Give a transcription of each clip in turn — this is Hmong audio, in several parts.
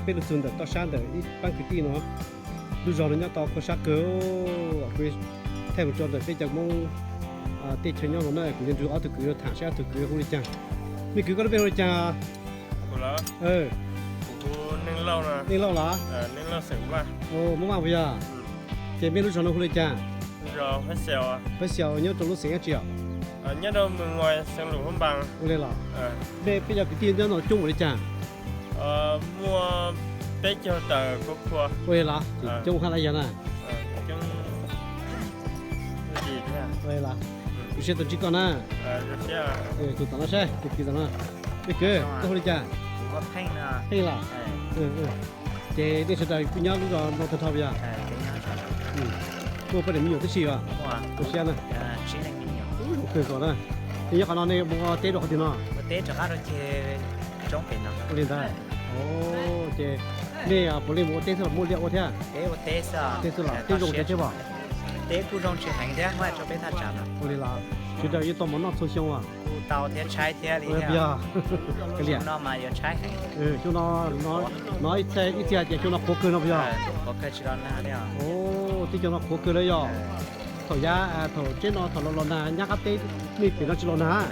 Peb los txog ntawm toj sab ntawm ib pab kwv tij no, lub zos no nyob tau kho sab kawg. Kuv thaij mus rau ntawm peb cov Hmoob tej chaw nyob no na, kuv yuav nrog ob tug kwv no tham saib ob tug kwv hu li cas. Me kwv, koj lub npe hu li cas? Neej Lauj los? Muaj Vaj puas yog? Ces mej lub zos no hu li cas? Peb xyaum nyob rau lub xeev dab tsi os? Ua li los, mej peb cov kwv tij nyob no coob npaum li cas? Ua li los, coob hab la yog na. Ua li los, zoo siab tau ntsib koj na. Tus tom no saib, tus kwv tom no. Me kwv, koj hu li cas? Pheej los? Ces nej sawv daws kuj nyob lub zos no tag nrho puas yog? Muaj poj niam me nyuam tib si os? Zoo siab na. Zoo kawg nkaus na. Nej nyob qhov no nej mus ua teb rau qhov twg no? Ua li ntawd. Ces nej puav leej mus ua teb xwb los muaj liaj ua thiab? Teb xwb los teb zoo thiab thiab os? Ua li los, sawv daws yuav tau mov noj txhua xyoo os? Puas yog? Xyoo no, ib txhia tias xyoo no qhuav kawg no puas yog? Tib xyoo no qhuav kawg lawm yog? Thaum yav, thaum tsheb no thaum los los nag nyab qab teb, nej pem no tsis los nag?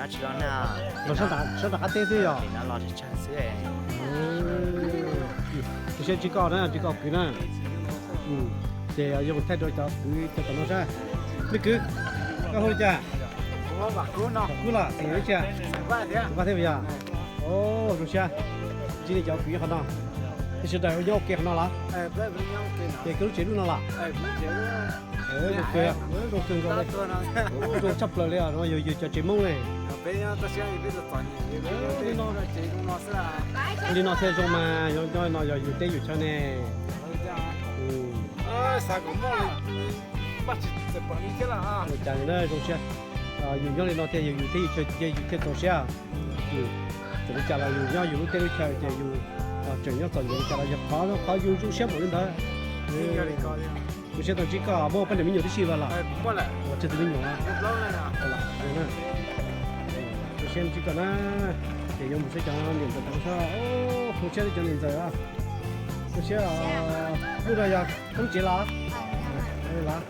Los sab nram qab teb xwb yog? Zoo siab ntsib koj na, ntsib koj kwv na. Ces yuav mus thaij rau cov kwv cov tom no saib. Me kwv, koj hu li cas? Kub los, xeem dab tsi? Vaj thiab puas yog? Zoo siab ntsib nej cov kwv nyob qhov no. Nej sawv daws nyob ua ke qhov no los? Ces koj lub tsev lub no los? Zoo kawg, zoo kawg nkaus li. Zoo tshaj plaws li os, no yog yus cov tsev Hmoob ne. Li no thiaj zoo mas, yog nyob no yog yus teb yus chaw ne. Cas na, zoo siab. Yus nyob li no thiaj yog yus teb yus chaw ces yus thiaj txaus siab. Txawm li cas los yus nyob yus lub teb lub chaw ces yus tseem nyob txom nyem li cas los yog qhov, qhov yus zoo siab npaum li ntawd. Zoo siab tau ntsib koj, muaj poj niam me nyuam tib si los los? Tsawg tus me nyuam? Zoo siab ntsib koj na. Ces yuav mus saib cov niam ntxawm tod, zoo siab cov niam ntxawm. Zoo siab, hnub no yog poob tsev los? Los,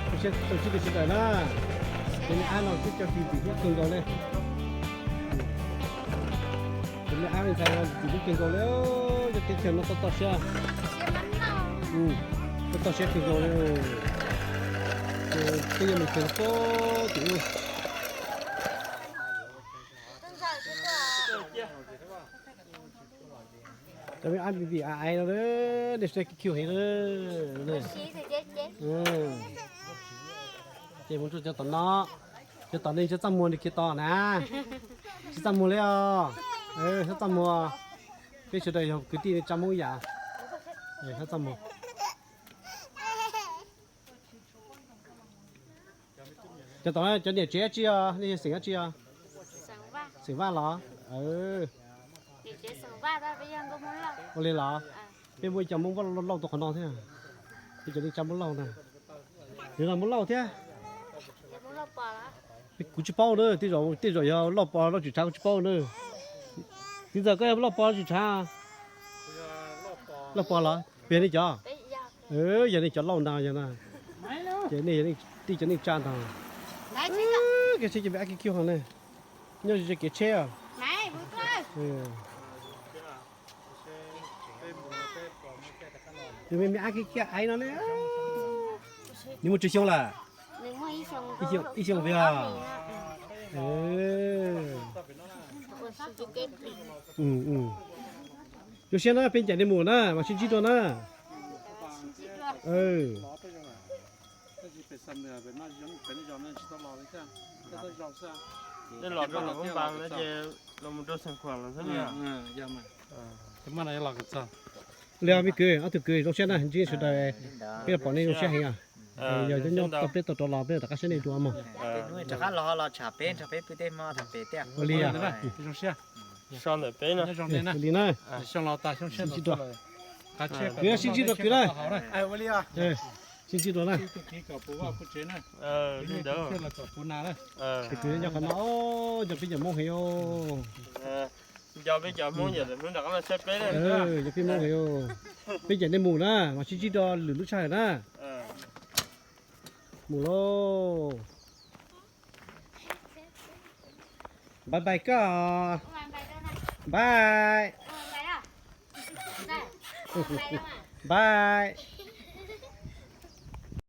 zoo siab tau ntsib nej sawv daws na. Cov me ab no twb coj kiag ntxim hlub kawg nkaus li. Cov me ab me ntxhais ntxim hlub kawg nkaus li, cov teb chaws no toj toj siab, toj toj siab kawg nkaus li. Ces peb yuav mus txog pob tim ub. Cov me ab vim vim aiv no, nej saib kiv kiu heev na. Ces mus rau cov tom no, cov tom no tsis txaj muag nws kiag to na. Tsis txaj muag li os. Txhob txaj muag. Peb sawv daws yog kwv tij tsa Hmoob ib yam. Txhob txaj muag. Cov tom no cov niam tsev dab tsi os, nej yog xeem dab tsi os? Xeem Vaj los? Ua li los? Peb muaj ib co Hmoob Vaj Lauj tuaj qhov no thiab. Peb cov neej tsa Hmoob Lauj na. Yog no Hmoob Lauj thiab. Kuv tsis paub na, tej zaum, tej zaum yog Lauj Pov Lauj Tswm Tshav kuv tsis paub na. Txiv ntxawm koj yog Lauj Pov Lauj Tswm Tshav? Lauj Pov los? Peb yog nej cov? Yog nej cov Lauj ntag yog na. Ces nej yog tij cov neej tsa ntag. Kev tsheb ces me ab kiv kiu hov ne. Nyob ze kev tsheb os. Nws me me ab kiag kiag aiv no ne. Nws muaj tsawg xyoo lawm? Ib xyoo puas yog? Zoo siab na, peb ncaim nej mus na, mam sib ntsib dua na. Nej los rau Luam Phab Npas no ces los mus rau Xeem Khuam los xwb. Li me kwv, ob tug kwv zoo siab na, ntsib sawv daws, peb los pom nej zoo siab heev os. Yog nyob nyob tau peb tau rov los peb rov qab saib nej dua mog. Rov qab los los tsham peb nrog peb pw tej hmo tham pem tiag. Ua li os. Zoo siab. Ua li na. Kwv, sib ntsib dua kwv na. Sib ntsib dua na. Kwv nyob qhov no, nco peb cov Hmoob heev os. Cov peb cov Hmoob, yog peb Hmoob na, mas sib ntsib rau lwm lub tshaj na. Mus lauj. Bye bye koj. Bye. Bye.